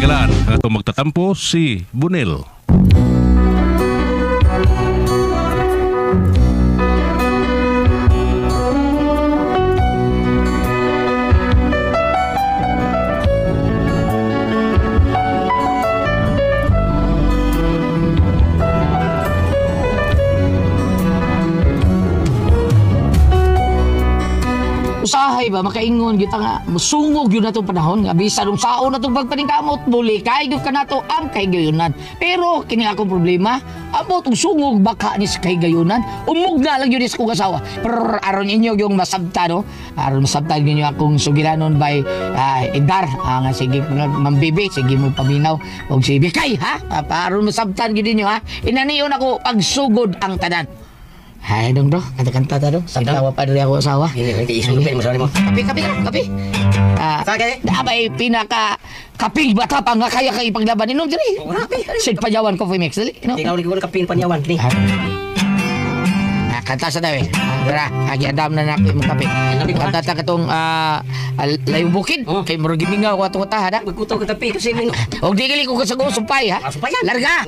Higalaan ang atong magtatampo si Bunel. Usahay ba makaingon gyud ta nga musungog gyud natong panahon nga bisan unsaon natong pagpaningkamot mulikay gyud kanato ang kahigayunan. Pero kini akong problema, abot og sungog baka ni sa kahigayunan, umugna lang gyud ni sa kong asawa. Pero aron inyo yung masabta no, aron masabta ninyo akong sugilanon by Edgar, nga sige mambibi, sige mo paminaw og si Bikay ha. Aron masabtan gyud ninyo ha. Inaniyon ako pagsugod ang tanan. Ay, dong do, kanta-kanta ta do. Sabtawa pa diri ako asawa. Kape, kape, kape. Abay, pinaka kapig bata pa nga kaya kay ipaglaban inom diri. Sid Panyawan Coffee Mix dali. Ikaw ni ko kapin Panyawan ni. Kanta sa daw eh. Dara, agi adam na nako imong kape. Kanta ta katong layong bukid. Kay murag gimingaw ko atong taha da. Magkutaw ka kape kasi min. Og di gali ko kasag sumpay ha. Larga.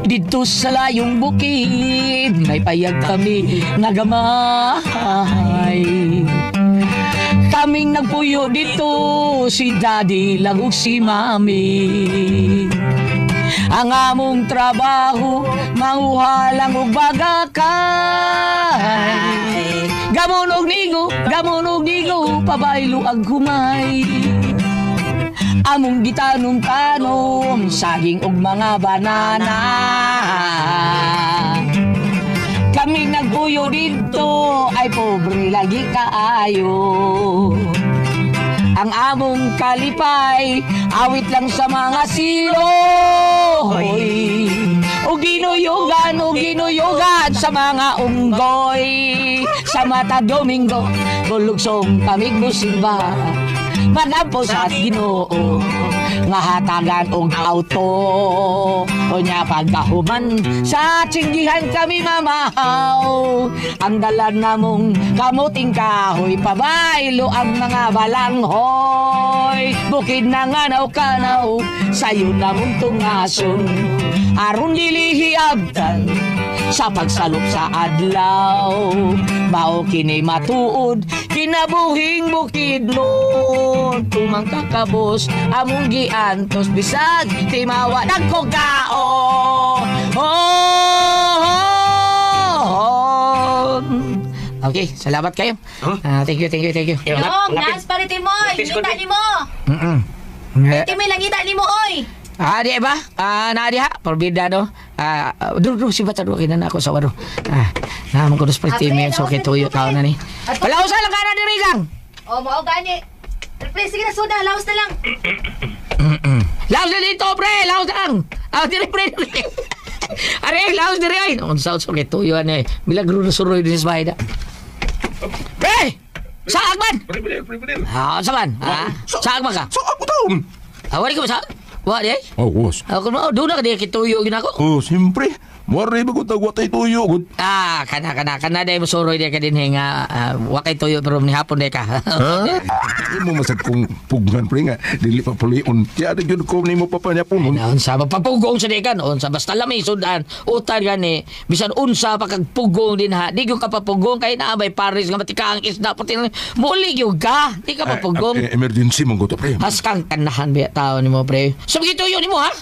Dito sa layong bukid, may payag kami nga gamay. Kaming nagpuyo dito, si Daddy lang ug si Mami. Ang among trabaho, manguha lang og bagakay. Gamon og nigo, pabaylo ang humay. Among gitanom-tanom, saging og mga banana. Kami nagpuyo dito, ay pobre lagi kaayo. Ang among kalipay, awit lang sa mga siloy. O ginuyugan sa mga unggoy. Sa mata Domingo, bulugsong kamig musimba. Manampo sa Ginoo nga hatagan og auto. Unya pagkahuman sa tsinggihan kami mamahaw. Ang dalan namong kamuting kahoy, pabaylo ang mga balanghoy. Bukid na nga kanaw, sayo namong tungason. Aron lilihiabtan sa pagsalop sa adlaw. Mao kini matuod, kinabuhing bukidnon. Tumang kakabos, among giantos, bisag timawa nagkugao. Oh, oh. Okay, salamat kayo. Thank you, thank you, thank you. Yong, naas pa rin Timoy, ngita ni mo. Timoy, langita ni mo, oy. Di ba? Na di ha? Porbida no. Duro si bata do kinana ako sa waro. Naman ko dos primi so kay tuyo taon na ni. Palausa lang kana diri gang. Oh, mao gani. Pre, sige na suda, laos na lang. Laos na dito, pre, laos lang. Diri pre. Are, laos diri ay. Unsa so kay tuyo ani. Milagro na suroy din sa bahay da. Pre! Saag man? Pre. Sa man? Saag man ka? Saag ko taon. Wari ko ba saag? Wa di ay? Oh, was. Ako mo, doon na ka di kituyo gina ko. Oh, siyempre. Wari ba ko tag watay tuyo gud. Kana day mosuroy di ka din nga wa kay tuyo pero ni hapon day ka. Imo masad kong pugnan pre nga dili pa pulion. Kaya di gyud ko nimo papanyapunon. Unsa ba papugong sa di kan? Unsa basta lami sudan utan gani bisan unsa pa kag pugong din ha. Di gyud ka papugong kay naa may paris nga matika ang isda puti. Muli gyud ka. Di ka papugong. Emergency man ko to pre. Haskang kanahan biya tao nimo pre. So gituyo nimo ha.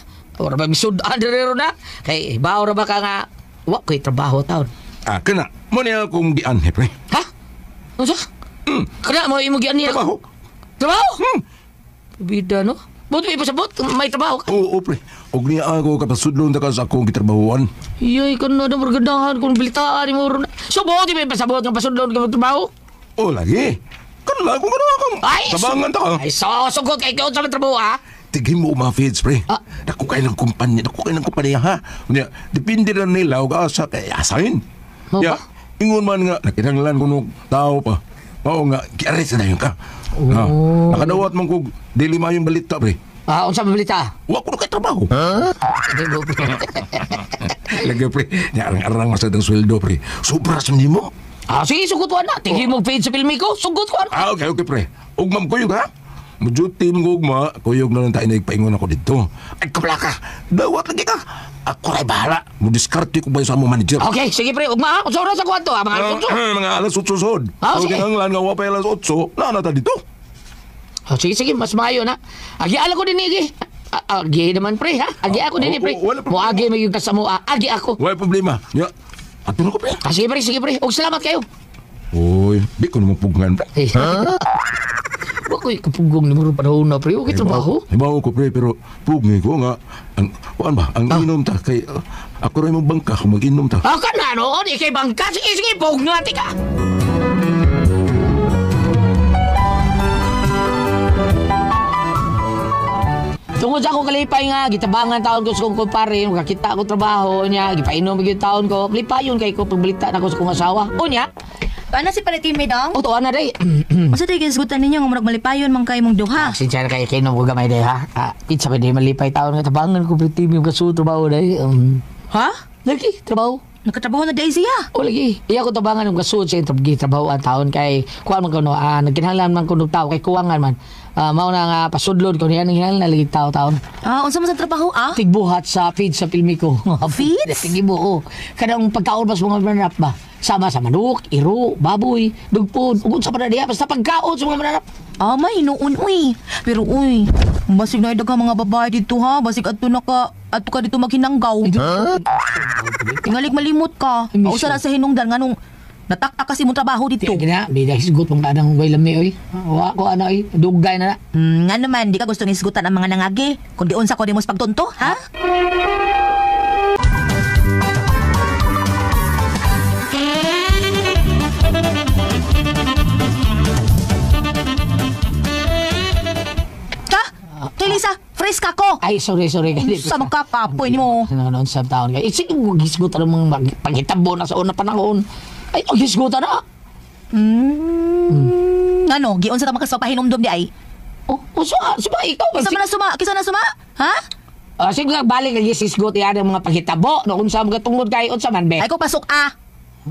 Ora ba misudan diri na? Kay bawo ra ba ka nga wa koy trabaho taon. Kana mo niya akong gianhi pre. Ha? Unsa? Kana mo imo gianhi trabaho. Trabaho? Bida no. Buti may pasabot, may trabaho ka. Oo, pre. Og niya ako kapasudlon ta ka sa akong gitrabahoan. Iyay kana na margadahan kung balitaan nimo ron. So buti may pasabot nga pasudlon ka trabaho? Oh, lagi. Kana ko kana akong. Tabangan ta ka. Ay, so sugot kay ikaw sa trabaho ha. Tigim mo mga feeds, pre. Dako kayo ng kumpanya, ha. Unya, depende na nila og asa kay asahin. Ya, ingon man nga nakinahanglan kuno tao pa. Oo nga, gi-arrest na yun ka. Oh. Nakadawat man kog dili maayong balita, pre. Unsa man balita? Wa ko kay trabaho. Ha? Lagi, pre. Nya arang-arang masad ang sweldo, pre. Sobra sa nimo. Sige, sugot ko na. Tigim mo feed sa filmi ko, sugot ko na. Okay, pre. Ug ma'am kuyog ha. Mujuti mong gugma, kuyog na lang tayo nagpaingon ako dito. Ay, kabla ka! Dawat lagi ka! Ako rin bahala. Mudiskarte ko ba sa among manager? Okay, sige pre, ugma ha. Unsa oras ako ato? Mga alas 8. Mga alas 8 sod. Ah, so, sige. kinahanglan nga wa pa alas 8, naa na ta dito. Oh, sige, sige, mas maayo na. Agi ala ko din igi. Agi naman pre ha. Agi ako din pre. Oh, wala problema. Mo agi may yung kasamo. Agi ako. Wala problema. Ya. Ato na ko pre. Ah, sige pre, sige pre. Og salamat kayo. Uy, di ko naman pugngan pre. Eh. Wa ko'y kapugong ni muro panahon na pre. Okay trabaho. Ibaw ko pre, pero pugngi ko nga ang kuan ba, ang inom ta kay ako rin mong bangka kung mag-inom ta. Ah, ka na noon. Ikay bangka. Sige, sige, pugngan ka. Tungod sa akong kalipay nga, gitabangan taon ko sa kong kumpare, makakita ako trabaho niya, gipainom gyud taon ko, lipayon kay ko pagbalita na ko sa kong asawa. Unya, Paano si Paritime dong? o tuwa na day. Unsa tay gisgutan ninyo nga murag malipayon man kay mong duha? Sincere kay kinom ko gamay day ha. Ah, kinsa pa day malipay taon nga tabangan ko pretimi yung kasu trabaho day. Ha? Lagi trabaho. Nakatrabaho na day siya. O lagi, iya ko tabangan ng kasud sa intrabgi trabaho ang taon kay kuan man kuno ah nagkinahanglan man kuno tao kay kuwangan man. Ah, mao na nga pasudlon ko niya nanghinahanglan lagi tao taon. Ah, unsa man sa trabaho ah? Tigbuhat sa feed sa filmi ko. Feeds? Tigibo ko. Kanang pagkaon mas mga mananap ba? Sama sa manok, iro, baboy, dugpon, ug unsa pa na diha basta pagkaon sa mga mananap. Ah, may hinuon uy. Pero uy, basig na daghang mga babae dito ha. Basig adto na ka, adto ka dito maghinanggaw. Tingalig malimot ka. Ay, miss Mausa na sa hinungdan nganong nataktak kasi mong trabaho dito. Di gina, bida hisgot mong kanang way lami oy. Wa ko ano oy, dugay na na. Nga naman, di ka gusto nisgutan ang mga nangagi. Kundi unsa ko nimo sa pagtunto, ha? Ka? Toy Lisa, fresh ka ko. Ay, sorry, sorry. Unsa man ka kapoy nimo? Noon sa taon kay. Sige, gisgutan ang mga panghitabo na sa una panahon. Ay, oh, gisgutan na. Ano, giunsa ta man ka sa pahinumdom di ay? Oh, oh, so, suma, ikaw ba? Kisa man na suma, kisa na suma? Ha? Ah, sige, balik lagi sisgot yan ang mga panghitabo. No, unsa mga tungod kay unsa man be. Ay ko pasok ah.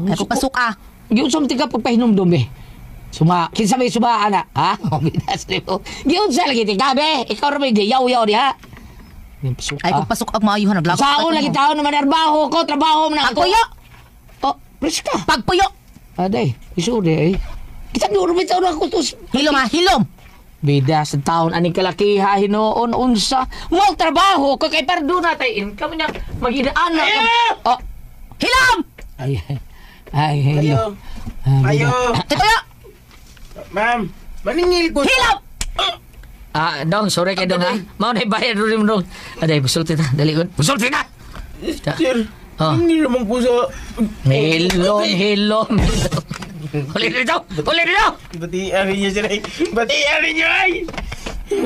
Ay ko pasok ah. Giunsa man tika pagpahinumdum be. Suma, kinsa may suma ana, ha? Binas nimo. Giunsa lagi tika be. Ikaw ra may giyaw-yaw diha. Ay ko pasok ang maayuhan naglagot. Sa lagi taon naman trabaho ko, trabaho man ako. Pagpuyo! Oh, preska. Pagpuyo! Aday, isuri ay. Kita duro bitaw na ako tos. Hilom ah, hilom! Bida sa taon aning kalakiha hinuon unsa. Mo trabaho ko kay parduna tay income niya mag-inaan na. Oh, Hilom! ay ay. Ay, hello. Ah, bida. Ayo, Tituyo! ma'am. Maningil ko. Hilom! Ah, dong, sorry kay dong ha. Mao na bayad rin dong. Aday, musulti na. Dali ko. Musulti na. Sir, Oh. maningil naman ko sa... Hilom, hilom. Uli dito. Uli dito. Batian ninyo sir ay. Batian ninyo ay.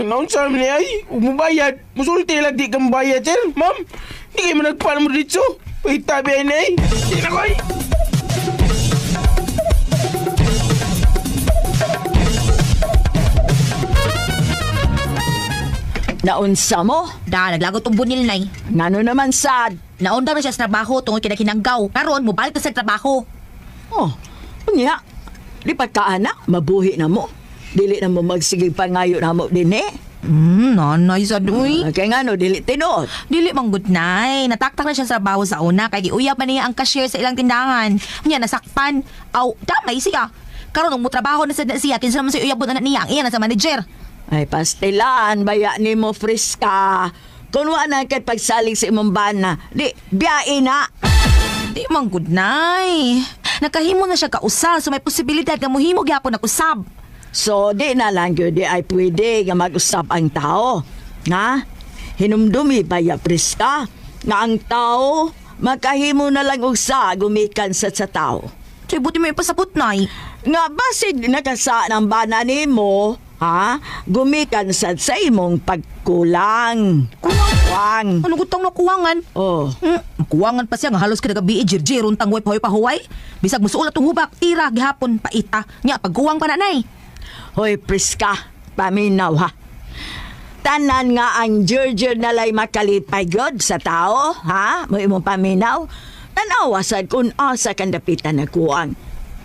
Naunsa man ni ay. Umubayad. Musulti lang di ka mabayad sir. Ma'am, di kayo managpala mo dito. Pahitabi ay na ay. Sino ko ay. Naunsa mo? Da, naglagot tong bunil nay. Ngano naman sad? Naunda na siya sa trabaho tungod kay nakinanggaw. Karon mobalik na sa trabaho. Oh, unya. Lipat ka ana, mabuhi na mo. Dili na mo magsige pangayo na mo din eh. Nanay sad uy. Kaya ngano, dili tinuod. Dili man gud nay. Nataktak na siya sa trabaho sa una kay giuyab man niya ang cashier sa ilang tindahan. Unya nasakpan. Aw, damay siya. Karon ug motrabaho na sad na siya kinsa naman sa uyabon na niya ang iya na sa manager. Ay, pastilan, baya ni mo friska. Kung wa na kay pagsalig sa imong bana, di, biyae na. Di man gud nay. Nakahimo na siya kausa so may posibilidad nga mohimo gyapon na usab. So, di na lang yun, di ay pwede nga mag-usap ang tao. Ha? Hinumdumi baya friska, nga ang tao, makahimo na lang usa gumikan sa tao. Soy buti mo ipasabot nay. Nga basig nakasa ng bana nimo, ha? Gumikan sad sa imong pagkulang. Kuwang. Ano gutong nakuwangan? Oh. Kuwangan pa siya nga halos kada gabi jirjiron tangway pahoy pahuway. Bisag musuol atong hubak, tira gihapon paita. Nya pagkuwang pa na nay. Hoy, Priska, paminaw ha. Tanan nga ang jirjir nalay makalipay god sa tao, ha? Mo imong paminaw. Tanawa sad kung asa kang dapitan na kuwang.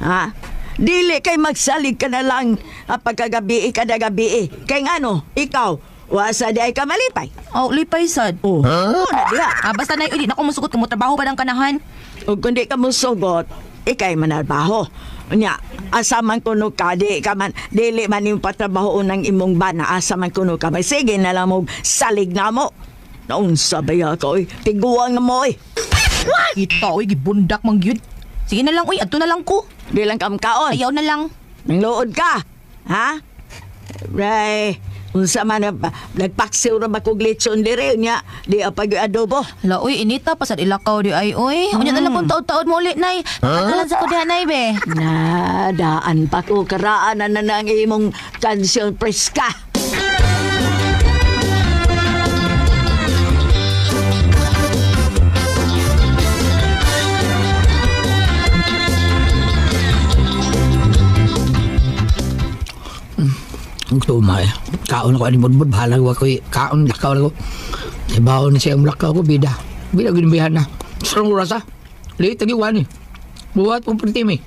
Ha? Dili kay magsalig ka na lang pagkagabi kada gabi. Kay ngano, ikaw, wasa di ay ka malipay. Oh, lipay sad. Oh, huh? Na diha. Ah, basta nay, di na ko musugot kung motrabaho pa ng kanahan. O kung di ka musugot, ikay manarbaho. Unya, asa man kuno ka, di ka man, dili man yung patrabaho ng imong bana, asa man kuno ka, may sige na lang mo, salig na mo. Naunsa ba ya ka, oy? Tiguang na mo, oy. Kita, oy, gibundak mang gyud. Sige na lang, oy, adto na lang ko. Di lang kamkaon. Ayaw na lang. Nanglood ka, ha? Ray, unsa man, nagpaksiw ra ba kog lechon dire, unya, di apag adobo. Hala, oy, inita pa sad ilakaw di ay, oy. Unya na lang kung taod-taod mo ulit, nay. Huh? Sa ko diha, nay, be. Na, daan pa ko, karaan na na ang imong kansyon preska. Ang tumay. Kaon ako ani budbud bahala ko ako'y kaon lakaw ako. Ibaon siya ang lakaw ko bida. Bida ginibihan na. Sarang oras ah. Late tagi-one eh. Buhat pong pertimi.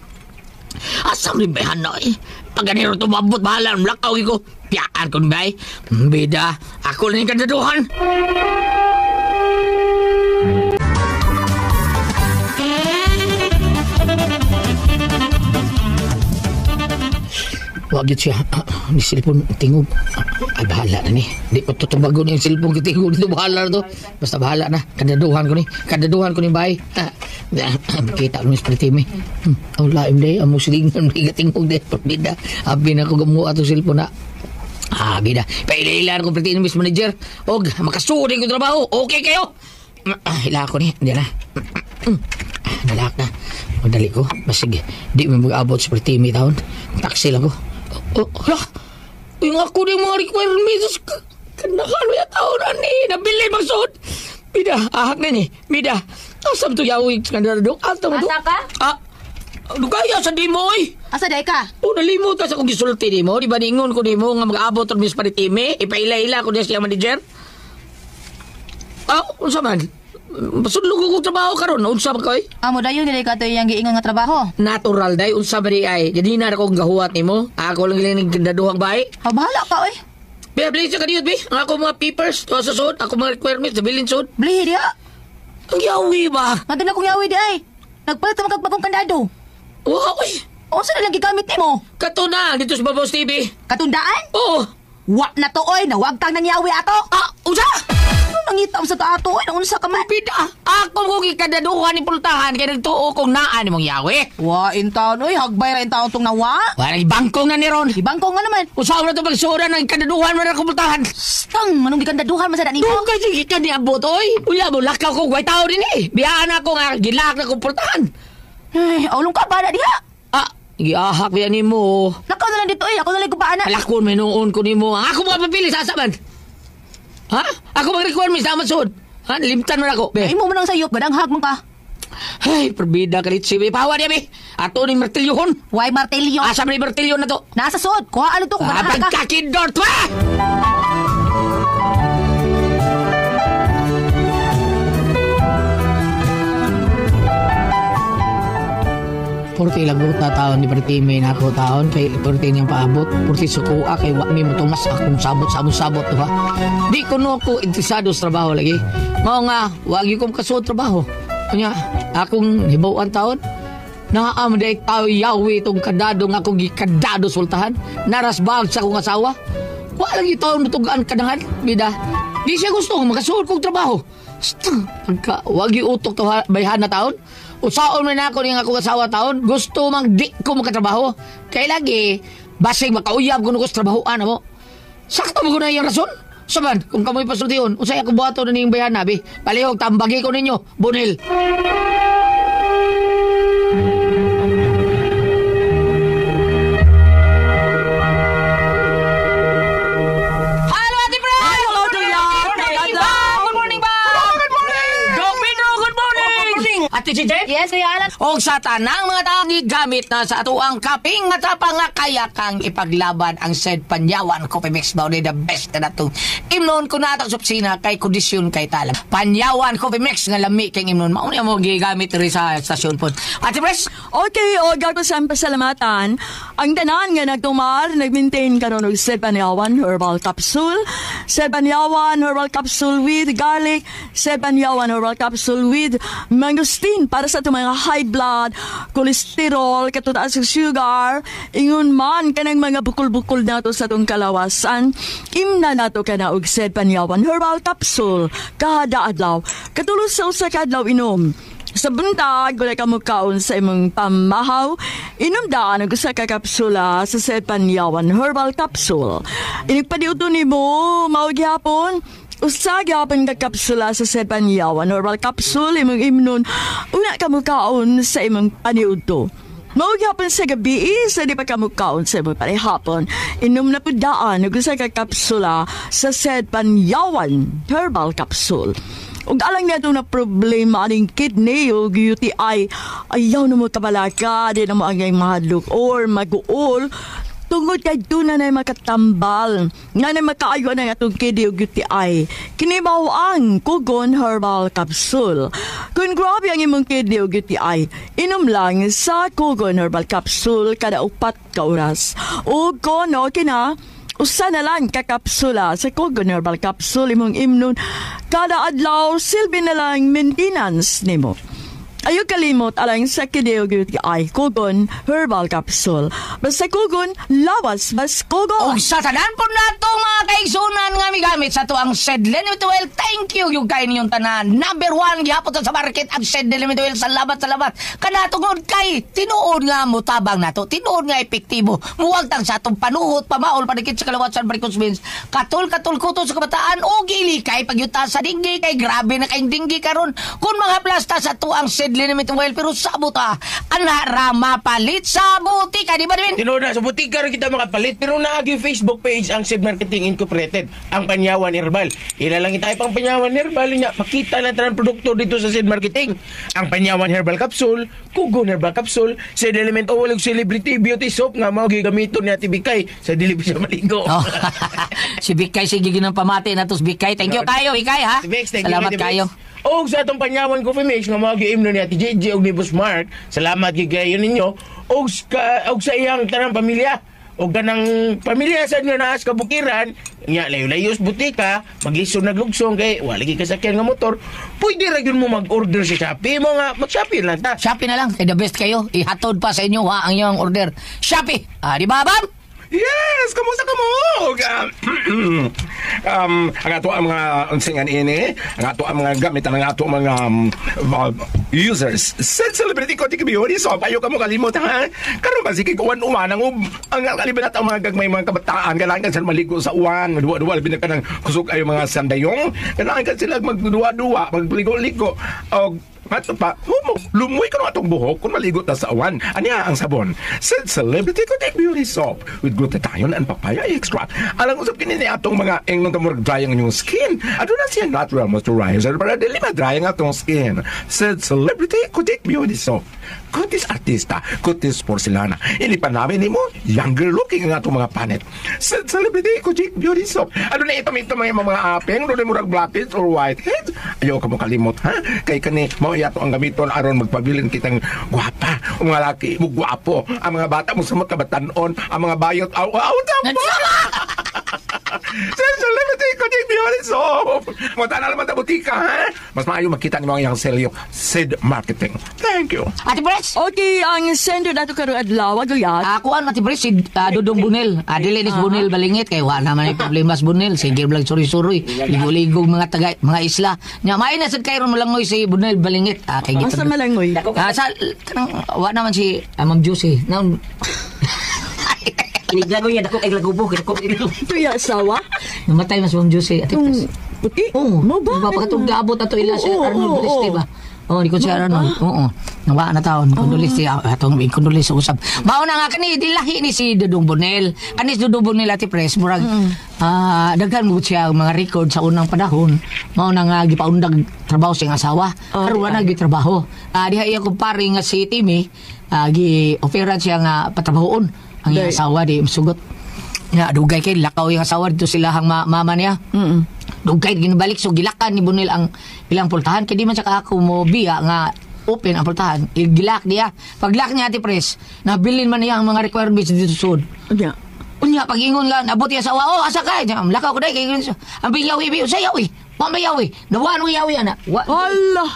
Asam rin bayan na eh. Pag ganito tumabot bahala ang lakaw ko. Piyaan ko bay. Bida. Ako lang yung kadaduhan. Wag yun siya. Ni cellphone tingog. Ay, bahala na ni. Di pa tutubago ni yung cellphone kitingog dito. Bahala na to. Basta bahala na. Kadaduhan ko ni. Kadaduhan ko ni bay. Kita ko ni sa pretimi. Ang laim day. Ang musilingan. May katingog day. Bida. Abi na ko gamuha itong cellphone na. Ah, bida. Pailailan ko pretimi, Miss Manager. Og, makasuod ko trabaho. Okay kayo. Hila ko ni. Hindi na. Nalak na. Madali ko. Basig. Di mo mag-abot sa pretimi taon. Taxi lang ko. Oh, hala! Yung ako na yung mga requirements. Kanakan mo yung taon na ni. Nabili magsuot. Bida, ahak na ni. Bida, asam to yawi. Kandado. Ato mo to. Asa ka? Ah, lugaya sa di mo eh. Asa day ka? O, nalimot ka sa kong gisulti ni mo. Di ba ningon ko ni mo nga mag-abot ang Miss Paritime? Ipaila-ila ko niya siya manager. Ah, unsa man? Pasudlo ko kong trabaho karon. Unsa ba koy? Amo dayon dili ka to iyang giingon nga trabaho. Natural day, unsa ba di ay? Jadi na akong gahuwat nimo. Ako lang giling daduhang bahay. Ha, bahala ka oy. Be, please ka diyot, be. Ang ako mga papers, tuwa sa sud, ako mga requirements, nabilin sud. Blihi diha. Ang yawi ba? Madala kong yawi di ay. Nagpalit man kag bagong kandado. Wow, oy. Unsa na lang gigamit nimo? Kato na, dito sa Babos TV. Katundaan? Oo. Wa na to oy, nawagtang nang yawi ato. Ah, unsa? Ano nangita mo sa to ato oy, naunsa ka man? Bida, ako ko gikadaduhan ni pultahan kay nagtuo kong naa ni mong yawi. Wa in taon oy, hagbay ra in taon tong nawa. Wala bangkong na ni ron. Ibangko nga naman. Usaw na to pagsuran ng kadaduhan mo na pultahan. Stang, manong gikandaduhan man sa nimo? Doon ka sige ka niabot, oy. Uya mo, lakaw ko, way tao din eh. Biyaan ako nga, gilak na kong pultahan. Ay, aulong ka ba na diha? Ah, giahak biya nimo. Lakaw na lang dito oy, ako na lang gubaan na. Alakon, may noon ko nimo. Ako mga papili sa asaman. Ha? Ako mga requirements sa Amazon. Ha? Limtan mo na ako. Be. Ay mo man ang sayop, gadanghag man ka. Ay, perbida ka litsi. Be, pahawa niya, be. Ato ni martilyohon. Why martilyo? Asa man ni martilyo na to? Nasa sud, kuha ano to kung Ah, ganahan ka. pagkakindor, twa! Purti lagot na taon ni Pertime na ako taon kay purti niyang paabot purti sukua kay wa mi motumas akong sabot sabot sabot to ha. Di ko no ako interesado sa trabaho lagi. Mao nga wag gyud ko kasuod trabaho. Unya akong hibaw-an taon naa man day tao yawi tong kadado nga akong gikadado sultahan narasbag sa akong asawa. Wa lagi taon mutugaan kanahan bida. Di siya gusto nga makasuod kog trabaho. Pagka wag gyud utok to bayhan na taon. Usaon man ako ning akong asawa taon, gusto mang di ko makatrabaho. Kay lagi basig makauyab kuno ko sa trabahoan amo. Sakto mo na iyang rason. Saban, kung kamoy pasultihon, unsay akong buhaton na ning bayan nabi. Palihog tambagi ko ninyo, Bunil. Hello, Ate Fred! Hello, Good morning, ba? Good morning! Doc Pedro, good morning! Good morning! Ate Chiche? Yes, Kuya Alan. Og sa tanang mga tao gigamit na sa atuang kaping nga tapang nga kaya kang ipaglaban ang said Panyawan Coffee Mix mao ni the best na natong imnon ko na sa opisina kay kondisyon kay talam. Panyawan Coffee Mix nga lami kay imnon mao ni mo gigamit diri sa stasyon pod. Ate Pres, Okay, o gago sa pasalamatan. Ang tanan nga nagtumar, nag-maintain karon og Sir Panyawan Herbal Capsule, Sir Panyawan Herbal Capsule with garlic, Sir Panyawan Herbal Capsule with mangosteen para sa itong mga high blood, cholesterol, katutaas sa sugar, ingon man kanang mga bukol-bukol nato sa itong kalawasan, imna nato kana og Sir Panyawan Herbal Capsule kada adlaw. Katulos sa usa ka adlaw inom. Sa buntag, wala ka mukaon sa imong pamahaw, inom daan ang usa ka kapsula sa Sir Panyawan Herbal Capsule. Inigpadiuto nimo, mao gihapon, usa gihapon ka kapsula sa Sir Panyawan Herbal Capsule imong imnon, una ka mukaon sa imong paniudto. Mao gihapon sa gabi, sa di pa ka mukaon sa imong panihapon, inom na pud daan og usa ka kapsula sa Sir Panyawan Herbal Capsule. Ug alang niya na problema aning kidney o UTI, ayaw na mo kabalaka, di na mo angay mahadlok or maguol, tungod kay doon na makatambal, nga na makaayo na atong kidney o UTI. Kini mao ang Kugon Herbal Capsule. Kung grabe ang imong kidney o UTI, inom lang sa Kugon Herbal Capsule kada 4 ka oras. O kung okay na, usa na lang ka kapsula sa Kugon Herbal Capsule imong imnon kada adlaw, silbi na lang maintenance nimo. Ayaw kalimot alang sa kidney o UTI, Kugon Herbal Capsule. Basta Kugon, lawas mas Kugon. Og sa tanan po nato mga kaigsunan nga migamit sa to ang Sed Limit Oil. Thank you yung kay ninyong tanan. Number 1 gihapon sa market ang Sed Limit Oil. Salamat, salamat. Kana tungod kay tinuod nga mutabang nato, tinuod nga epektibo. Muwagtang sa atong panuhot, pamaol, panikit sa kalawatsan, varicose veins. Katul-katul kuto sa kabataan o gili kay pagyuta sa dinggi kay grabe na kayong dinggi karon. Kung mga plasta sa to ang Sed Limit Oil, pero sabot ah, ana rama palit sa butika, di ba Dwin? Tinuod na, sa butika rin kita makapalit. Pero naagi Facebook page ang Sed Marketing Incorporated, ang Panyawan Herbal. Ilalangin tayo pang Panyawan Herbal niya. Pakita lang tayo ng produkto dito sa Sed Marketing. Ang Panyawan Herbal Capsule, Kugon Herbal Capsule, Sed Element Oil ug Celebrity Beauty Soap nga mao gigamiton ni Ate Bikay sa dili pa siya maligo. Oh. Si Bikay sige ginang pamati na to si Bikay. Thank you kayo, Bikay ha. Si Bix, thank you, Salamat Ate Bix. kayo. Og sa atong Panyawan Coffee Mix nga mao giimno ni Ate JJ og ni Boss Mark. Salamat gyud kayo ninyo og og sa iyang tanang pamilya. Og kanang pamilya sa nga naa sa kabukiran, nya layo-layo sa butika, maglisod naglugsong kay wala lagi kasakyan nga motor, pwede ra gyud mo mag-order sa Shopee mo nga mag-Shopee lang ta. Shopee na lang, kay the best kayo. Ihatod pa sa inyo ha ang inyong order. Shopee. Ah, di ba, Bam? Yes, kamusta ka mo? Ang ato ang mga unsingan ini, ang ato ang mga gamit, ang ato ang mga users. Sa Celebrity Kotik Beauty Soap, ayaw ka mo kalimot ha. Karon ba sige uwan-uwan ang ang kaliban ang mga gagmay mga kabataan, kailangan ka sila maligo sa uwan, duwa-duwa labi na ka ng kusog ayo mga sandayong, kailangan ka sila magduwa-duwa, magligo-ligo. Og ato pa, humo, lumoy ka ng atong buhok kung maligo ta sa awan. Aniya ang sabon. Sa Celebrity Kotik Beauty Soap with glutathione and papaya extract. Alang usap kini ni atong mga engnon kamurag dry ang inyong skin. Aduna siya natural moisturizer para dili ma-dry ang atong skin. Sa Celebrity Kotik Beauty Soap. Kutis artista, kutis porcelana. Ini pa namin nimo, younger looking ang atong mga panet. Sa Celebrity Kotik Beauty Soap. Aduna itom-itom mga mga apeng, doon murag blackheads or whiteheads. Ayaw ka mo kalimot, ha? Kay kani, mao yato ang gamiton aron magpabilin kitang gwapa. Ang mga laki mo gwapo. Ang mga bata mo samot kabatanon. Ang mga bayot, aw, aw, tama! Sa Celebrity Kotik Beauty Soap. Mata na naman sa butika, ha? Mas maayo makita ni mga yang selyo. Sid Marketing. Thank you. Ate Pres. Okay, ang sender nato karong adlaw, aguyat. Ako ang Ate Pres, si Dudong Bunel. Dili ni si Bunel balingit kay wala naman ay problema sa Bunel. Sige lang suri-suri. Ligo-ligo mga taga mga isla. Nya may na sad kay ron malangoy si Bunel balingit. Kay Asa malangoy? Sa kanang wa naman si Ma'am Juicy. Naon Iniglagoy niya, dako kay lagubo, dako kay Tuya asawa? namatay mas Ma'am Juicy. Ate Pres. Puti? Oo. Mo ba? Diba, pagkatong gaabot ato ila si Oo, Arnold oo, Bleste oo. ba? Oo, di ko si Arnold. Oo. Nawa na taon, kondolis siya atong kondolis sa usab. Mao na nga kani dilahi ni si Dudong Bonel. Kani si Dudong Bonel, Ate Pres, murag daghan mo siya ang mga record sa unang panahon. Mao na nga gipaundag trabaho sa iyang asawa. Oh, Karon wala na gyud trabaho. Diha iya kumpare nga si Timmy, gi offeran siya nga patrabahoon ang iyang Day. asawa di sugot. Nga dugay kay lakaw yung asawa dito sila ang mama niya. Dugay ginabalik, so gilakan ni Bunil ang ilang pultahan kay di man siya kaako mo biya nga open ang pultahan, gilak niya. Paglak niya, Ate Pres, nabilin man niya ang mga requirements dito sud. Unya. Unya pag-ingon lang abot niya sa oh asa ka. Niya, lakaw ko dai kay ang biyaw ibi usayaw eh pamayaw eh nawan mo yaw ana. Hala.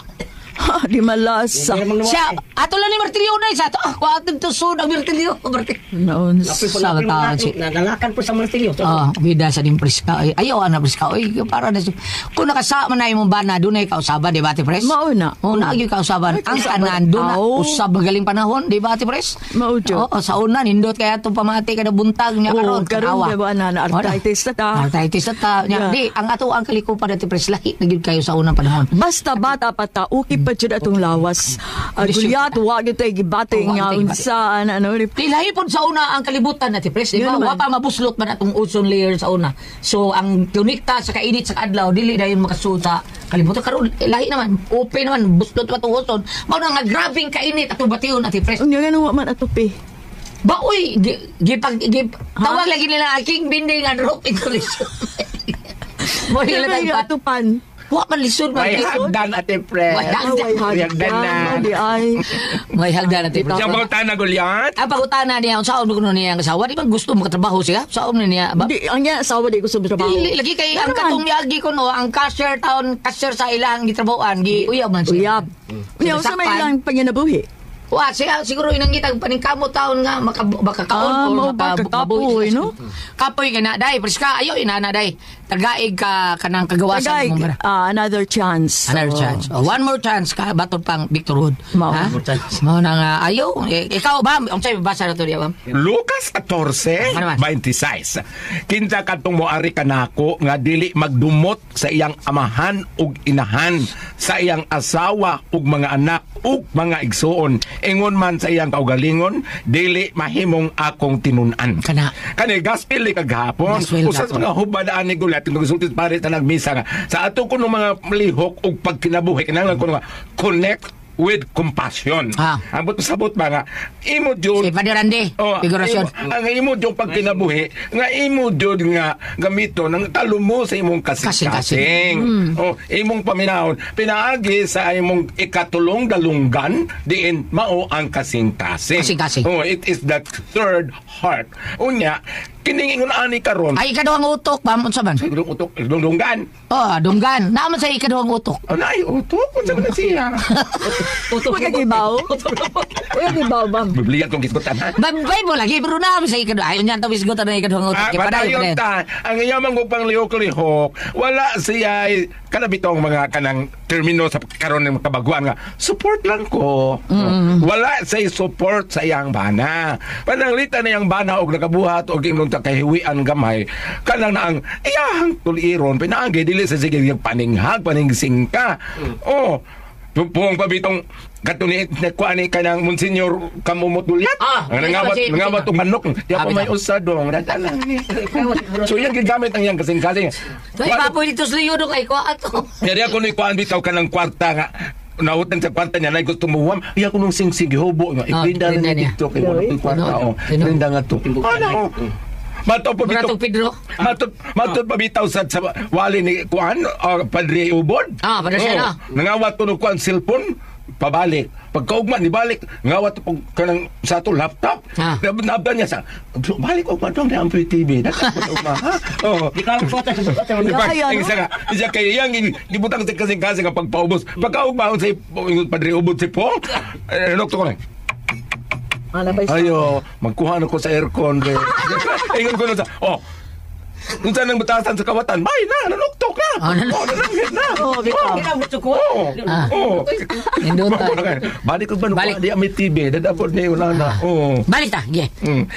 Ha, di malasa. Siya ato lang ni martilyo na sa ato ah atong to sud ang martilyo martilyo. Noon. Sa taon si Nagalakan po sa martilyo. Ah, bida sa ning Priska. Ay, ayaw ana Priska. Oy, para na kung nakasama na imong bana, dunay kausaban, di ba, Ate Pres? Mao na. Oo, na gyud kausaban. Ay, Ang kausaban. tanan doon na Aw. usab magaling panahon, di ba, Ate Pres? Mao jud. Oo, sa una nindot kaya atong pamati kada buntag niya Oo, karon. karon tanawa. kay wa na, na arthritis na ta. Arthritis na ta. Nya, Yeah. di ang ato ang kalikupan, Ate Pres, lahi na gyud kayo sa unang panahon. Basta bata pa ta, okay pa jud atong lawas. Gulyat, wa gyud tay gibati Oh, wa nga gyud tay gibati. unsa ano ni Di lahi pod sa una ang kalibutan, Ate Pres, di Yun ba? naman. Wa pa mabuslot man atong ozone layer sa una. So ang konekta sa kainit sa adlaw dili dayon makasuot sa kalibutan karon eh, lahi naman, open naman buslot pa atong ozone. Mao na nga grabing kainit atong bation, Ate Pres. Unya nga wa man ato pi. Ba uy, gi, gipag gi, tawag lagi nila ang king binding and rope insulation. Mo Kaya nila nga atupan. Wa man lisod man. May hagdan, Ate Pres. May hagdan. May hagdan na. Di ay. May hagdan, Ate Pres. Siya pangutana, Goliath? Ang pangutana niya, unsaon kuno niya ang asawa, di ba gusto makatrabaho siya? Saon ni niya ba? Di ang niya asawa di ko sa trabaho. Dili lagi kay ang Ano man? katong miagi ko no, ang cashier taon, cashier sa ilang gitrabahoan, gi uyab man siya. Uyab. Unya unsa may Sinasakpan. ilang panginabuhi? Wa siya siguro inangitag paningkamot taon nga maka makakaon Ah, or mao ba, makabuhi kakapoy, siya. no? Kapoy ka na day, preska ayo inana day. Tagaig ka kanang kagawasan Tagay, mo bara. another chance. Another Oo. chance. Oh, one more chance ka batod pang Victor Hood. Mao. Ha? Mao na nga ayo. Eh, ikaw ba unsay basa na to diya, ma'am? Lucas 14, Ano man? 26. Kinsa kadtong moari kanako nga dili magdumot sa iyang amahan ug inahan, sa iyang asawa ug mga anak ug mga igsuon. Ingon man sa iyang kaugalingon, dili mahimong akong tinun-an. Kana. Kani gospel ni kagahapon. Gospel Usa sa gapon. mga hubadaan ni Gulat kung nagsulti pare sa nagmisa nga sa ato kuno mga lihok ug pagkinabuhi kinahanglan kuno nga connect with compassion. Ah. Ambot sabot ba nga imo jud Si Padre Randy, Oh, figurasyon. ang imo jud pagkinabuhi nga imo jud nga gamiton ang talumo sa imong kasing-kasing. Oh, imong paminahon pinaagi sa imong ikatulong dalunggan diin mao ang kasing-kasing. Kasing-kasing. Oh, it is the third heart. Unya kining ingon ani karon. Ay ikaduhang utok, ma'am, unsa man? Ikadulong utok, dalunggan. Oh, dunggan. Naman sa ikaduhang utok. Oh, naay utok unsa man na siya? Uy, kagibaw. Uy, kagibaw, ma'am. Biblia tong gisgutan ha. Babay mo lagi pero naman sa ikaduhang. Ay unya to bisgutan na ikaduhang utok. Ah, Kay padayon, padayon padayon. ta. Ang iyamang upang lihok-lihok, wala siya kanabitong mga kanang termino sa karon ng kabaguan nga support lang ko. Wala siya support sa iyang bana. Pananglitan na iyang bana og nakabuhat og ingon ta kahiwian gamay kanang na ang iyahang tuliron pinaagi dili sa sige yung paninghag paningsingka. Oh, pupong pabitong katuni nakuha ni kanang Monsignor Kamumot Dulyat. Ah, ang nangawat si- nangawat og manok. Di Ah, ako may bitaw. usa dong. Dadala ni. So yan gigamit ang iyang kasing-kasing. Ay, papoy dito sa liyo dong ay ko ato. Kaya ako ni kuan bitaw kanang kwarta nga nautang sa kwarta niya, nay gusto mo huwam. Iya ko nung sing-sing gihubo nga. Ah, Iprinda iprinda na niya. dito kay wala ko'y kwarta. Ano? Oh, Ano? Prinda nga to. Ano? Mato pa bitaw. Bratong Pedro. Mato mato pa bitaw sa wali ni kuan Padre Ubod. Ah, Padre Sena. Oh, nangawat ko no kuan cellphone pabalik. Pagkaugma ni balik, ngawat ko kanang sa ato laptop. Ah. Nabdan niya sa balik og madong na ang TV. Nakapag-ugma ha. Oh. Di ka sa Diba? Kaya, Ang no? isa nga, isa kay yang gibutang sa kasing-kasing ang pagpaubos. Pagkaugma sa Padre Ubod si Pong, eh, nokto ko lang. Ano ba Ayo, magkuha na ko sa aircon. Re. Ingon ko na sa, oh, kung saan ang batasan sa kawatan, bay na, nanuktok na. Oh, Oh, nananghit na. Oh, bitaw. Oh, Ah. oh. Nindutan. Balik ko ba, Balik. di may TV, dadapod niya wala na. Oh. Balik ta, yeah.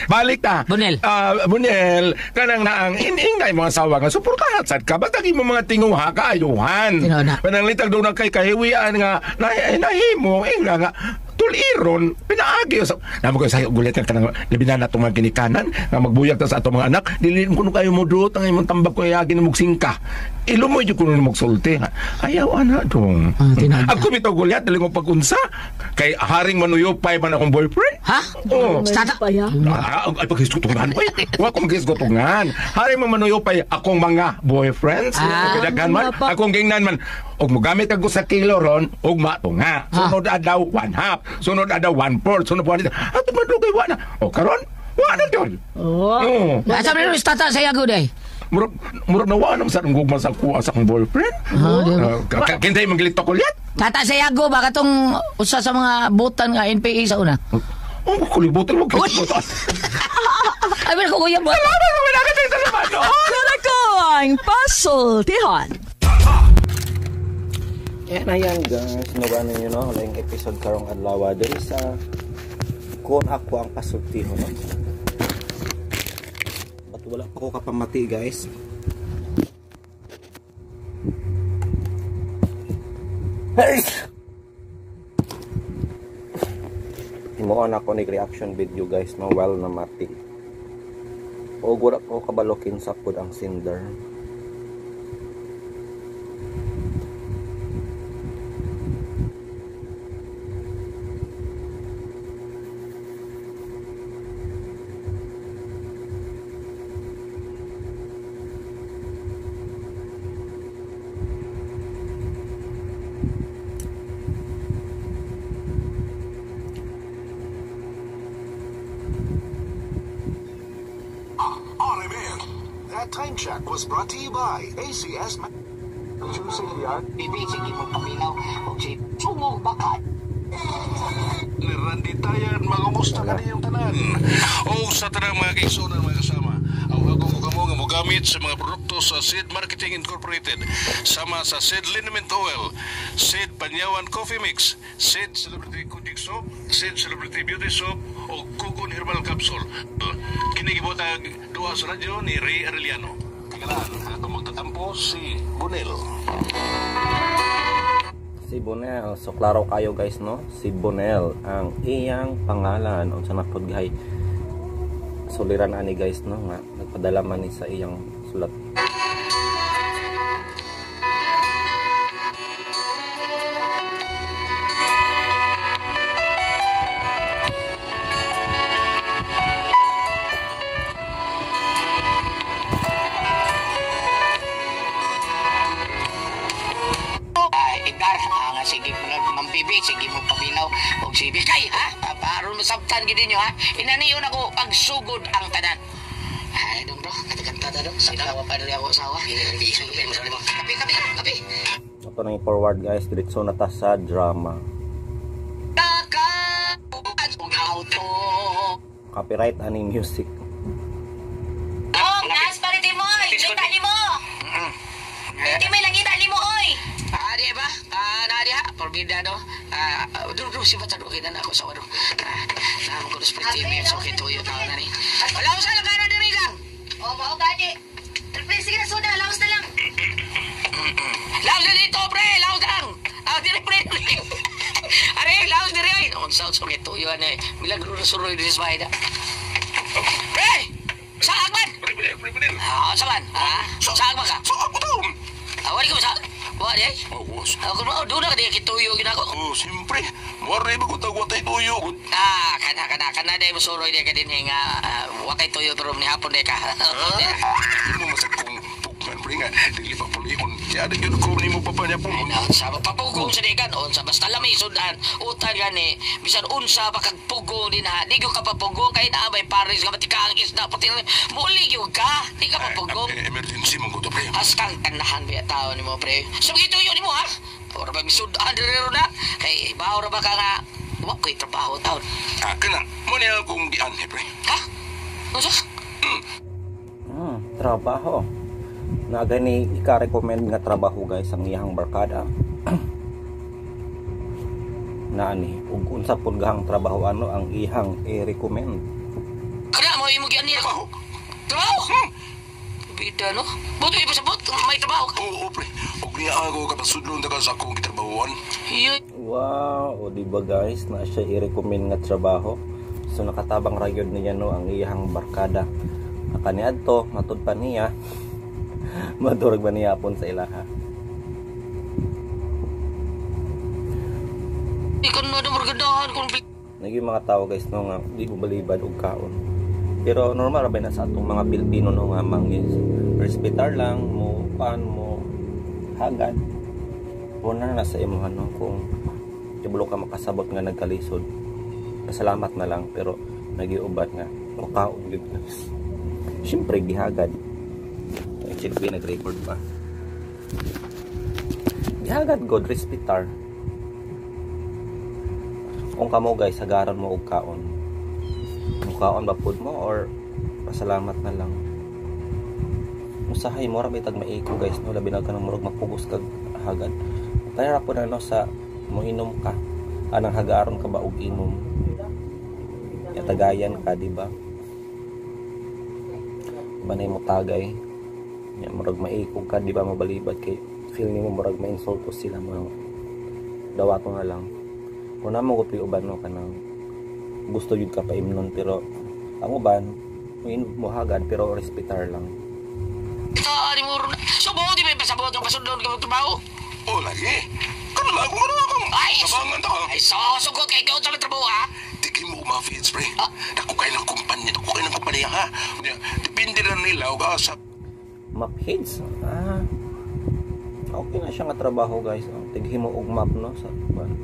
Balik ta. Bunel. Ah, Bunel, kanang naang ining na imong asawa nga suportahan sad ka basta imong mga tinguha kaayuhan. Tinuod na. Pananglitan doon na kay kahiwian nga nahimo ingna nga Tuliron, pinaagi sa namo ko sa gulit ka kanang labi na natong mga ginikanan nga magbuyag ta sa atong mga anak, dili kuno kayo mo duot ang imong tambag ko yagi na mugsingka. Ilo mo jud kuno magsulti. Ayaw ana dong. Ah, Ako bitaw gulyat dili mo pagunsa kay haring manuyupay man akong boyfriend. Ha? Oh. Tata. Ay, paghisgutungan. Uy, wa ko maghisgutungan. Haring man manuyupay akong mga boyfriends. Ah. Kay man, akong gingnan man. Og mogamit ako sa kilo ron, og matunga. Sunod adlaw 1/2, sunod adlaw 1/4, sunod 1. Ato man dugay wa na. O karon, wa na gyud. Oh. Oh. Asa man ni tata sa yago day? Murag nawa na sa gugma sa kuha sa akong boyfriend. Ah, Kintay manggilito ko liat. Tata sa yago ba katong usa sa mga butan nga NPA sa una? Oh, kulibutan mo kalibutan. Ay, pero kuya mo. Salamat sa mga salamat. Ako ang pasultihan. Yan, ayan guys, nawa ninyo no, wala yung episode karong adlaw diri sa Kung Ako Ang Pasultihon no. But wala pa ko kapamati guys. Himuon ako ni reaction video guys no, while namati. O wala ko kabalokin sa pud ang sender. That time check was brought to you by ACS. Bibi, sige mo paminaw. O si sungog baka. Randy Tayan, magumusta ka niyong tanan. O sa tanang mga kaigsunan mga kasama, ang ako ko kamo nga mogamit sa mga produkto sa Seed Marketing Incorporated, sama sa Seed Liniment Oil, Seed Panyawan Coffee Mix, Seed Celebrity Kujik Soap, Seed Celebrity Beauty Soap, o Kugon Herbal Capsule. Kini gibotag duha sa radyo ni Ray Arellano. Kagalaan, atong magtatampo si Bonel. Si Bonel. So klaro kayo guys no, si Bonel ang iyang pangalan. Unsa na pud gay suliran ani guys no, nga nagpadala man ni sa iyang sulat. Edgar, nga sige Ma'am Bibi, sige mo paminaw og si Bikay, ha? Aron masabtan gid ninyo, ha? Inaniyon ako pagsugod ang tanan. Ay, dong bro, katakanta ta dong. Sa tawa pa dili ako asawa. Kapi, kapi, kapi. Ato nang i-forward guys, diretso na ta sa drama. Copyright ani music. Oh, nas pa rin mo. Langita nimo. Timoy langita nimo oy. Ah, di ba? Ah, na diha, porbida no. Ah, duro si bata do kay na ako sa wado. Ah, naam ko sa TV so kay tuyo taon na ni. Wala ko sa lang kana diri lang. Oh, mao gani. Pre, sige na suda, laos na lang. Laos na dito, pre! Laos lang! Ah, diri, pre! Are, laos diri ay! Unsa so kay tuyo ani. Milagro na suroy diri sa bahay da. Pre! Saag man! Ah, unsa man? Ah, saag man ka? Sa ako taon. Ah, wali ko sa. Wa di ay. Oh, Ako mo, doon na ka di kituyo ginako. oh, siyempre. Wari ba ko tagwa tayo tuyo? Ah, kana kana kana day mosuroy di ka din nga wa kay tuyo pero ni hapon di ka. Hindi mo masag kong pugman, pre nga. Dili pa pulihon. Kaya di yun ko ni mo papa niya po. Ay na, sa papugong sa dekan unsa basta lami sudan utan gani bisan unsa pa kag pugong din ha di gyud ka papugong kay naa may pares nga matika ang isda pati muli gyud ka di ka papugong. Emergency man ko to, pre. Hastang tanahan biya tao nimo pre. Sa gituyo nimo ha. Ora ba misudan diri na kay bawo ra ba ka nga wa ko'y trabaho taon. Ah, kana. Mo niya akong gianhi, pre. Ha? Unsa? Trabaho. Na gani ika-recommend nga trabaho guys ang iyang barkada. Na ani ug unsa pud gahang trabaho ano ang iyang i-recommend. Kana mo imo gianhi ako. Trabaho. Bida no. Buto ipasabot may trabaho ka. Oo, pre. Og niya ako kapasudlon ta ka sa akong gitrabahoan. Iyo. Wow, o di ba guys, na siya i-recommend nga trabaho. So nakatabang ra gyud niya no ang iyang barkada. Kaniadto matud pa niya. Madurag ba niya apon sa ilaha. Ikaw na margadahan kung Naging mga tao guys no nga di mo balibad og kaon. Pero normal ra ba na sa atong mga Pilipino no nga mangis respetar lang mo kuan mo hagad. Una na sa imuha no kung kibulo ka makasabot nga nagkalisod. Pasalamat na lang pero nagiuban nga o kaon gyud. Siyempre gihagad. Check ko nag-record pa. Gihagad god respetar. Kung kamo guys, hagaran mo og kaon. Mukaon ba pud mo or pasalamat na lang. Usahay mo ra bitag maiko guys no, labi na kanang murag mapugos kag hagad. Kaya ra pud ano sa moinom ka. Anang hagaron ka ba og inom? Yatagayan ka, di ba? Banay mo tagay. Nya murag maikog ka, di ba mabalibad kay feel nimo murag mainsulto sila mo. Dawato na lang. Kung na mo gupi uban no kanang gusto jud ka paimnon pero ang uban mo hagad pero respetar lang. Ito, ani mo ron. So, buo di may pasabot ng pasundon ka magtrabaho? Oh, lagi. Kano lang kung ano akong Ay! tabangan ta. Ay, so, sugot kay ikaw sa trabaho, ha? Tigil mo mga feeds, pre. Dako kayo ng kumpanya, dako kayo ng kumpanya, ha? Depende na nila og asa. Map heads. Ah. Okay na siya nga trabaho guys. Oh, tighimo og map no sa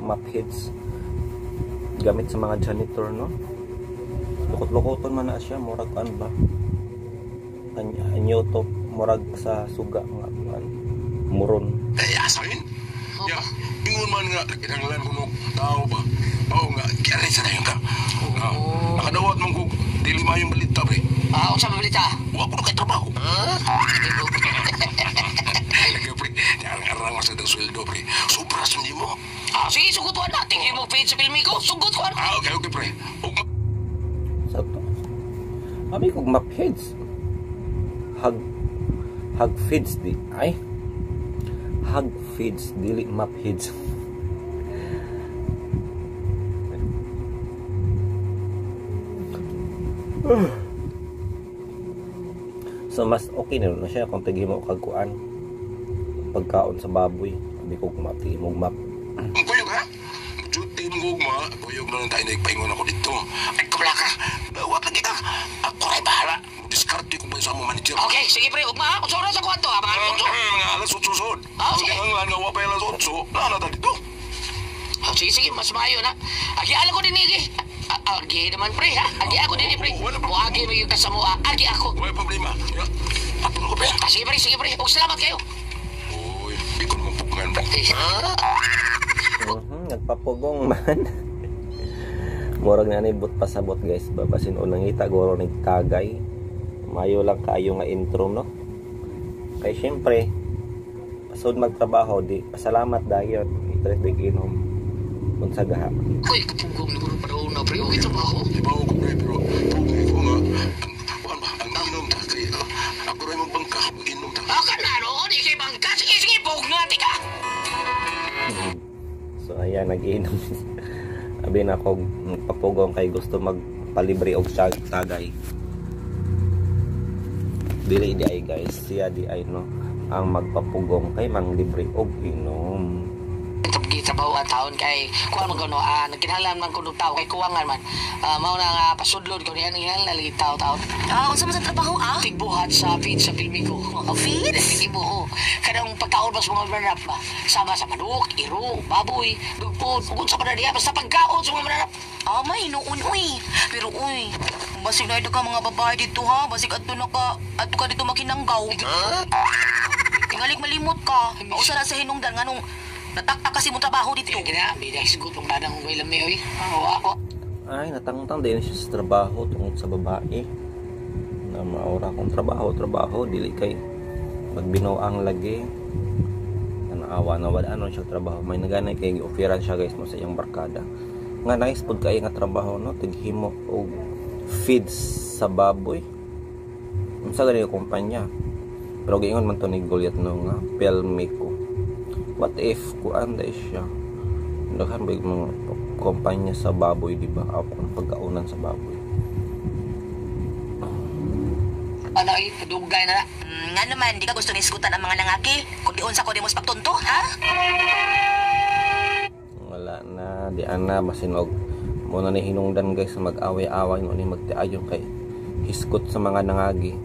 map heads. Gamit sa mga janitor no. Lukot-lukoton man na siya murag kan ba. Anyo to murag sa suga nga kuan. Muron. Eh, asahin. Ya, ingon man nga kinahanglan kuno tao ba. Oo nga, kaya sa dayon ka. Nakadawat man ko dili mayong balita pre. Ah, unsa man balita? Wa ko kay trabaho. Lagi pre, arang-arang sa dang sweldo pre. Sobra sa nimo. Ah, sige, sugot ko na. Tingin mo page sa filmi ko. Sugot ko na. Ah, okay, okay pre. Ug Sa to. Abi kog map heads. Hag feeds di ay. Hag feeds dili map heads. So mas okay na siya kung tighimo kag kuan pagkaon sa baboy. Abi ko kumati mog map. Ang kuyog ha? Duty mo gugma, kuyog na lang tayo nagpaingon ako dito. Ay, kabla ka! Dawat lagi ka! Ako rin bahala! Diskarte ko ba sa among manager? Okay, sige pre, ugma ha. Unsa oras sa kwarto ha? Mga alas 8. Mga alas 8 sod. Ah, sige. Ang nga wa pa alas 8, na na dito. Oh, sige, sige, mas maayo na. Agi ala ko din igi. Agi naman pre ha. Agi ako din pre. Oh, wala problema. Muagi mo yung kasamo. Agi ako. Wala problema. Ya. Ato na ko pre. Ah, sige pre, sige pre. Og salamat kayo. Uy, di ko naman pugngan ba? Nagpapugong man. Murag na ni but pasabot guys. Babasin unang ngita guro nagtagay. Mayo lang kaayo nga intro no. Kay syempre pasod magtrabaho di pasalamat dayon itret dig inom unsa gaha. Uy, kapugong ni Guru panahon na pre. Okay, trabaho. Di ba ako pre, pero pugay ko nga. Ang kuan ba, ang inom ta kay ako rin mong bangka, inom ta. Ah, kanano? Di kay bangka. Sige, sige, pugngati ka. So ayan nag-inom. Abi na ako nagpapugong kay gusto magpalibre og tagay. Dili di ay guys, siya di ay no ang magpapugong kay manglibre og inom. Gitrabaho ang taon kay kuan man kuno nagkinahanglan man kuno tao kay kuwangan man. Mao na nga pasudlon ko niya nagkinahanglan lagi tao taon. Ah, unsa man sa trabaho ah? Tigbuhat sa feed sa filmi ko. Oh, feeds? Tigbo ko. Kanang pagkaon ba sa mga mananap ba? Sama sa manok, iro, baboy, dugpon, ug unsa pa na diya basta pagkaon sa mga mananap. Ah, may noon uy. Pero uy, basig na ito ka mga babae dito ha. Basig adto na ka, adto ka dito makinanggaw. Tingalig malimot ka. Mausa na sa hinungdan nganong nataktak kasi mong trabaho dito. Kaya kina, may sigot pang dadang way lami oy. Wa ko. Ay, natangtang din siya sa trabaho tungod sa babae. Na maura kong trabaho, dili kay magbinoang lagi. Naawa na wala ano siya trabaho. May naganay kay gi-offeran siya guys mo sa iyang barkada. Nga nice pud kay nga trabaho no, tighimo og feeds sa baboy. Unsa gani yung kumpanya? Pero giingon man to ni Goliath no nga Pelmico. What if kuan dai siya? Daghan ba yung mga kumpanya sa baboy, di ba? Ako pagkaunan sa baboy. Ano ay dugay na. Nga naman, di ka gusto nisgutan ang mga nangaki. Kundi unsa ko di mo pagtunto, ha? Wala na, di ana basin og mo na ni hinungdan guys mag-away-away mo ni magtiayon kay hiskot sa mga nangagi.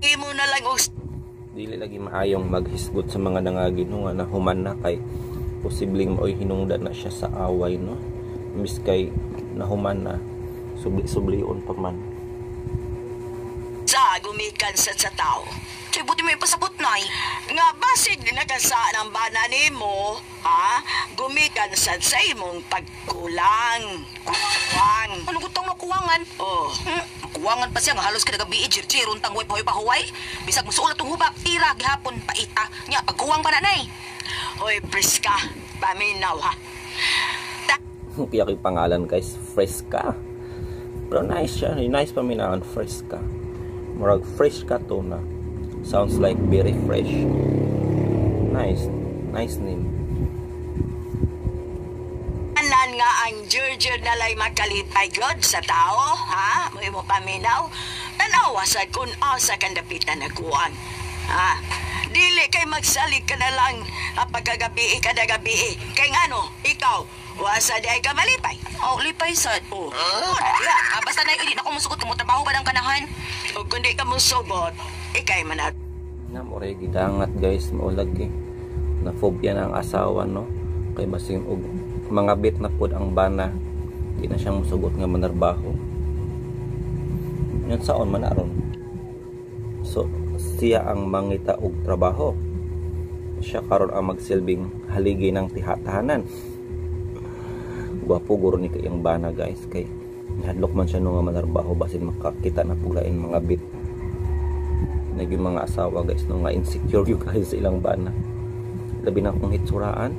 Imo na lang og dili lagi maayong maghisgot sa mga nangagi no nga nahuman na kay posibleng maoy hinungdan na siya sa away no. Miss kay nahuman na subli-sublion pa man. Sa gumikan sa tao. Chay, buti mo ipasabot, Nay. Nga basig nakasaan ang bana nimo, ha? Gumikan sad sa imong pagkulang. Kuwang. Ano gutang makuwangan? Oh. Kuwangan pa siya nga halos kada gabi jirjiron tang way pahuway. Bisag musuol atong hubak, tira gihapon paita. Nya pagkuwang pa na, Nay. Hoy, Priska, paminaw ha. Kaya kay pangalan guys, Fresca. Pero nice siya, nice paminawon, Fresca. Murag fresh ka to na. Sounds like very fresh. Nice, nice name. Anan nga ang jirjir na lay makalipay God sa tao, ha? Mo imo paminaw. Tanawa sa kun asa kan dapitan nagkuan. Ha? Dili kay magsalig ka na lang pagkagabi kada gabi. Kay ngano, ikaw, wasa di ay ka malipay. Oh, lipay sad. Oh, oh na. Ah, basta Nay, hindi na ako musugot kung trabaho ba ng kanahan. O kundi ka musugot, ikay man Na more gidangat guys, maulag eh. Na phobia na ang asawa no. Kay basing og mga bit na pud ang bana. Di na siya musugot nga manarbaho. Yun saon man aron. So siya ang mangita og trabaho. Siya karon ang magsilbing haligi ng tihatahanan. Gwapo guro ni kayang bana guys kay nahadlok man siya no nga manarbaho basin makakita na puglain mga bit. Naging mga asawa guys no nga insecure you guys sa ilang bana. Labi na kung hitsuraan.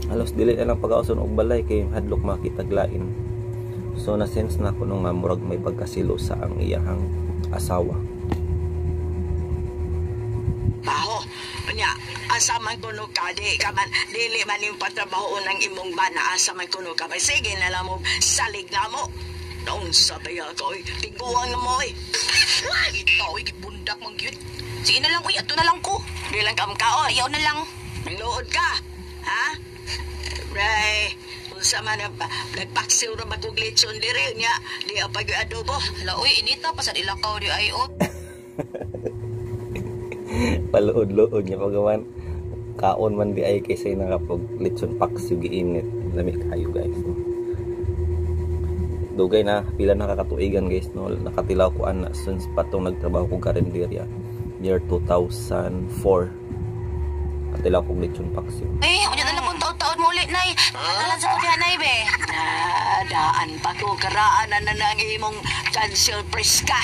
Halos dili na lang pag-auson og balay kay hadlok makita glain. So na sense na ko no nga murag may pagkasilo sa ang iyahang asawa. Baho. Unya, asa man kuno ka, di ka man, dili man yung patrabaho ng imong bana, asa man kuno ka. May sige na lang mo, salig na mo. Noong sabay ako, oy, tiguang mo, oy. Ito, oy, gibundak man gyud. Sige na lang, oy, ato na lang ko. Di lang kam kaon. Ayaw na lang. Luod ka, ha? Ray, unsa man ang nagpaksiw na magkong litson diri niya, di ang pag-adobo. Hala, oy, inita pa sa ilakaw di ay, oh. Paluod-luod niya pagawan kaon man di ay kaysa nakapag litson paksiw giinit. Lami kayo guys no? Dugay na pila nakakatuigan guys no, nakatilaw ko ana since patong nagtrabaho ko karinderya year 2004. Katilaw ko litson paksiw. Eh, unya na lang kung taon-taon mo ulit, Nay. Patalan sa kuya, Nay, be. Nadaan pa ko karaan na na ang imong cancel Priska.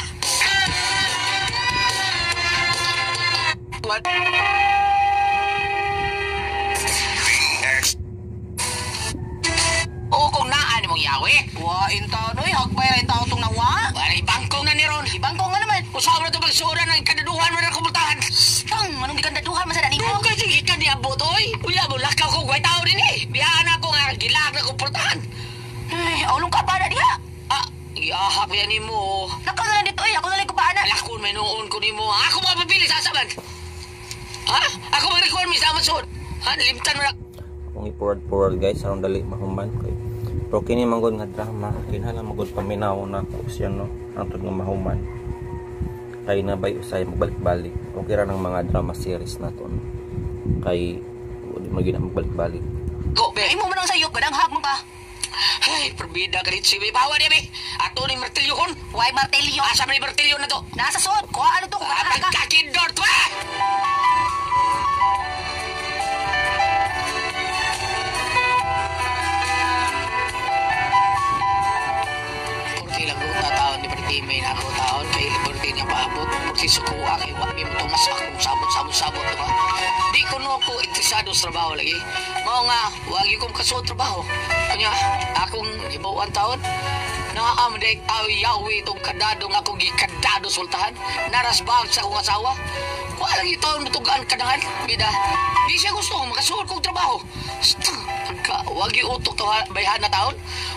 O kung naan mong yawi. Wa, intaon, oy, hagbay ra intaon tong nawa. Wala, ibangkong na ni Ron. Ibangkong nga naman. Usawa na ito pagsura ng kanaduhan mo na kumultahan. Tang, anong gikandaduhan man sa nimo? Doon ka sige ka niabot, oy. Uya mo, lakaw ko, guay tao din eh. Biyaan ako nga, gilag na kumportahan. Ay, aulong ka ba na diha? Ah, iahap yan ni mo. Lakaw na lang dito, oy. Ako na lang ko paana. Alakon, may noon ko ni mo. Ako mga pabili sa asaman. Ha? Ako mag-record mi sa Amazon. Ha? Nalimtan mo na. Kung i-forward guys, aron dali mahuman kay. Pero kini manggod nga drama, kinahanglan magod paminaw na ko siya no, hangtod nga mahuman. Kay na bay usay magbalik-balik. Okay ra ng mga drama series na to no. Kay di man gyud magbalik-balik. Go, be. Ay mo man ang sayop, ganang hag man ka. Ay, perbida ka rin si Bawa niya, be. Ato ni martilyo kon. Why martilyo? Asa man ni martilyo na to? Nasa suot. Kuha ano to? Kuha Ah, ka. pagkakindor to, ah! Porti lang ko taon ni Bertie may nako taon kay Liberty niya paabot. Porti sukuha kay wa mi mo tumas akong sabot diba? Di ko no ako interesado sa trabaho lagi. Mao nga wag yung kong kasuot trabaho. Kanya akong hibawan taon naam day tao yawi itong kadado nga akong gikadado sultahan narasbag sa akong asawa. Wala lang ito ang matugaan kanahan, bida. Di siya gusto, makasuod kong trabaho. Pagka, wag yung utok to bayhan na taon.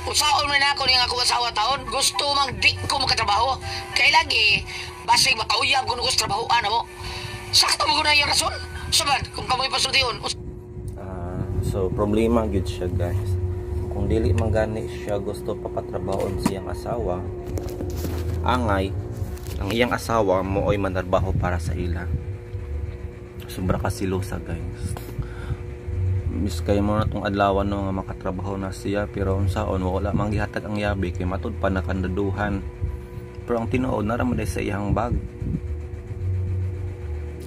Usaon man ako niyang akong asawa taon, gusto mang di ko makatrabaho. Kay lagi, basig makauyab kung gusto trabahoan mo. Sakto mo ko na yung rason. Saban, kung kamoy pasultiyon, So problema gyud siya guys. Kung dili man gani siya gusto papatrabahon siyang asawa, angay ang iyang asawa mo oy manarbaho para sa ila. Sobra ka silosa guys. Miss kay mo na tong adlaw no nga makatrabaho na siya, pero unsaon wala man gihatag ang yabi kay matud pa nakandaduhan. Pero ang tinuod nara man sa iyang bag.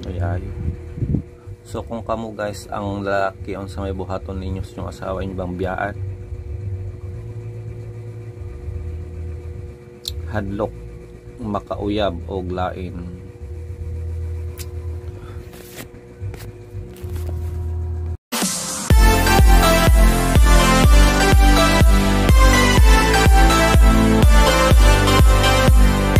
Ay ayo. So kung kamo guys ang lalaki, unsa may buhaton ninyo sa inyong asawa, inyo bang biyaan? Hadlok makauyab og lain.